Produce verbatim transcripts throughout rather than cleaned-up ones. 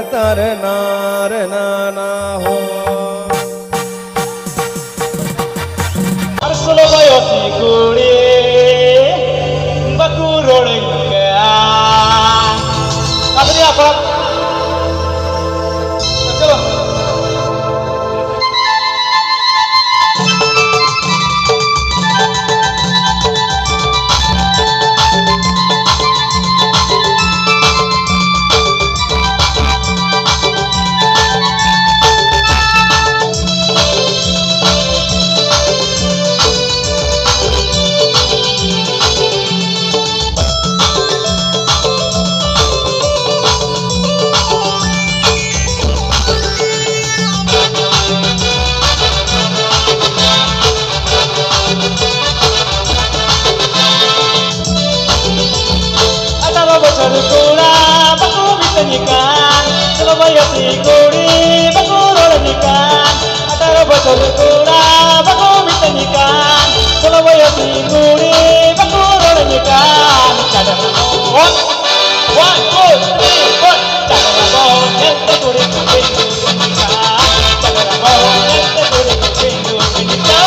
ᱛᱟᱨᱮ ᱱᱟᱨᱮ ᱱᱟᱱᱟ ᱦᱳ᱾ ᱟᱨ ᱥᱳᱞᱳ ᱵᱚᱭᱚᱥᱤ ᱠᱩᱲᱤ ᱵᱟᱠᱚ ᱨᱚᱲᱟᱹᱧ ᱠᱟᱱ᱾ ᱟᱯᱱᱤ ᱟᱯᱟᱛ᱾ ᱪᱚᱞᱚ᱾ ᱟᱴᱷᱟᱨᱚ ᱵᱚᱪᱷᱚᱨ ᱠᱚᱲᱟ ᱵᱟᱠᱚ ᱢᱤᱛᱟᱹᱧ ᱠᱟᱱ, ᱥᱳᱞᱳ ᱵᱚᱭᱚᱥᱤ ᱠᱩᱲᱤ ᱵᱟᱠᱚ ᱨᱚᱲᱟᱹᱧ ᱠᱟᱱ᱾ ᱟᱴᱷᱟᱨᱚ ᱵᱚᱪᱷᱚᱨ ᱠᱚᱲᱟ ᱵᱟᱠᱚ ᱢᱤᱛᱟᱹᱧ ᱠᱟᱱ, ᱥᱳᱞᱳ ᱵᱚᱭᱚᱥᱤ ᱠᱩᱲᱤ ᱵᱟᱠᱚ ᱨᱚᱲᱟᱹᱧ ᱠᱟᱱ᱾ ᱪᱟᱰᱚᱨ ᱟᱵᱚ, one, one, two, three, four. ᱪᱟᱰᱚᱨ ᱟᱵᱚ ᱧᱮᱞᱛᱮ ᱠᱩᱲᱤ ᱠᱚ ᱵᱤᱸᱫᱩ ᱠᱟᱱ᱾ ᱪᱟᱰᱚᱨ ᱟᱵᱚ ᱧᱮᱞᱛᱮ ᱠᱩᱲᱤ ᱠᱚ ᱵᱤᱸᱫᱩ ᱠᱟᱱ᱾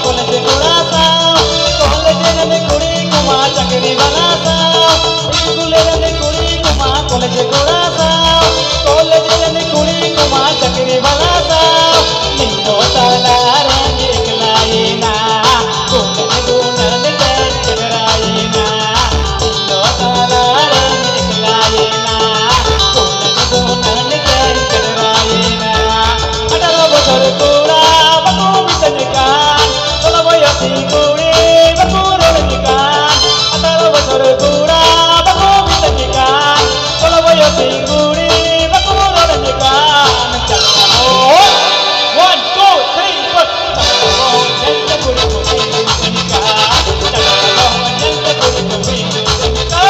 ᱠᱚᱞᱮᱡᱽ ᱠᱚᱲᱟ ᱥᱟᱶ, ᱠᱚᱞᱮᱡᱽ ᱨᱮᱱ ᱠᱩᱲᱤ ᱠᱚᱢᱟ ᱪᱟᱹᱠᱨᱤ ᱵᱟᱞᱟ ᱥᱟᱶ, ᱤᱥᱠᱩᱞ ᱨᱮᱱ ᱠᱩᱲᱤ ᱠᱚᱢᱟ ᱠᱚᱞᱮᱡᱽ ᱠᱚᱲᱟ ᱥᱟᱶ, ᱠᱚᱞᱮᱡᱽ ᱨᱮᱱ ᱠᱩᱲᱤ ᱠᱚᱢᱟ ᱪᱟᱹᱠᱨᱤ ᱵᱟᱞᱟ ᱥᱟᱶ, ᱤᱧ ᱫᱚ ᱛᱟᱞᱟ ᱨᱮᱧ ᱮᱠᱞᱟᱭᱮᱱᱟ᱾ ᱜᱩᱱᱟᱹᱱ ᱜᱩᱱᱟᱹᱱ ᱛᱮᱧ ᱪᱮᱦᱨᱟᱭᱮᱱᱟ, ᱤᱧ ᱫᱚ ᱛᱟᱞᱟ ᱨᱮᱧ ᱮᱠᱞᱟᱭᱮᱱᱟ᱾ ᱜᱩᱱᱟᱹᱱ ᱜᱩᱱᱟᱹᱱ ᱛᱮᱧ ᱪᱮᱦᱨᱟᱭᱮᱱᱟ᱾ ᱟᱴᱷᱟᱨᱚ ᱵᱚᱪᱷᱚᱨ ᱠᱩᱲᱤ ᱵᱟᱠᱚ ᱨᱚᱲ ᱟᱹᱧ ᱠᱟᱱ, ᱟᱴᱷᱟᱨᱚ ᱵᱚᱪᱷᱚᱨ ᱠᱚᱲᱟ ᱵᱟᱠᱚ ᱢᱮᱛᱟᱹᱧ ᱠᱟᱱ, ᱥᱳᱞᱳ ᱵᱚᱭᱚᱥᱤ ᱠᱩᱲᱤ ᱵᱟᱠᱚ ᱨᱚᱲ ᱟᱹᱧ ᱠᱟᱱ᱾ ᱪᱟᱞᱟᱜ ᱠᱟᱱᱟ ᱦᱳᱭ᱾ One, two, three, four. ᱧᱮᱞ ᱛᱮ ᱠᱩᱲᱤ ᱠᱚ ᱵᱤᱱᱫᱩ ᱠᱟᱹᱧ ᱠᱟᱱ, ᱪᱟᱞᱟᱜ ᱠᱟᱱᱟ ᱦᱳᱭ᱾ ᱧᱮᱞ ᱛᱮ ᱠᱩᱲᱤ ᱠᱚ ᱵᱤᱱᱫᱩ ᱠᱟᱹᱧ ᱠᱟᱱ᱾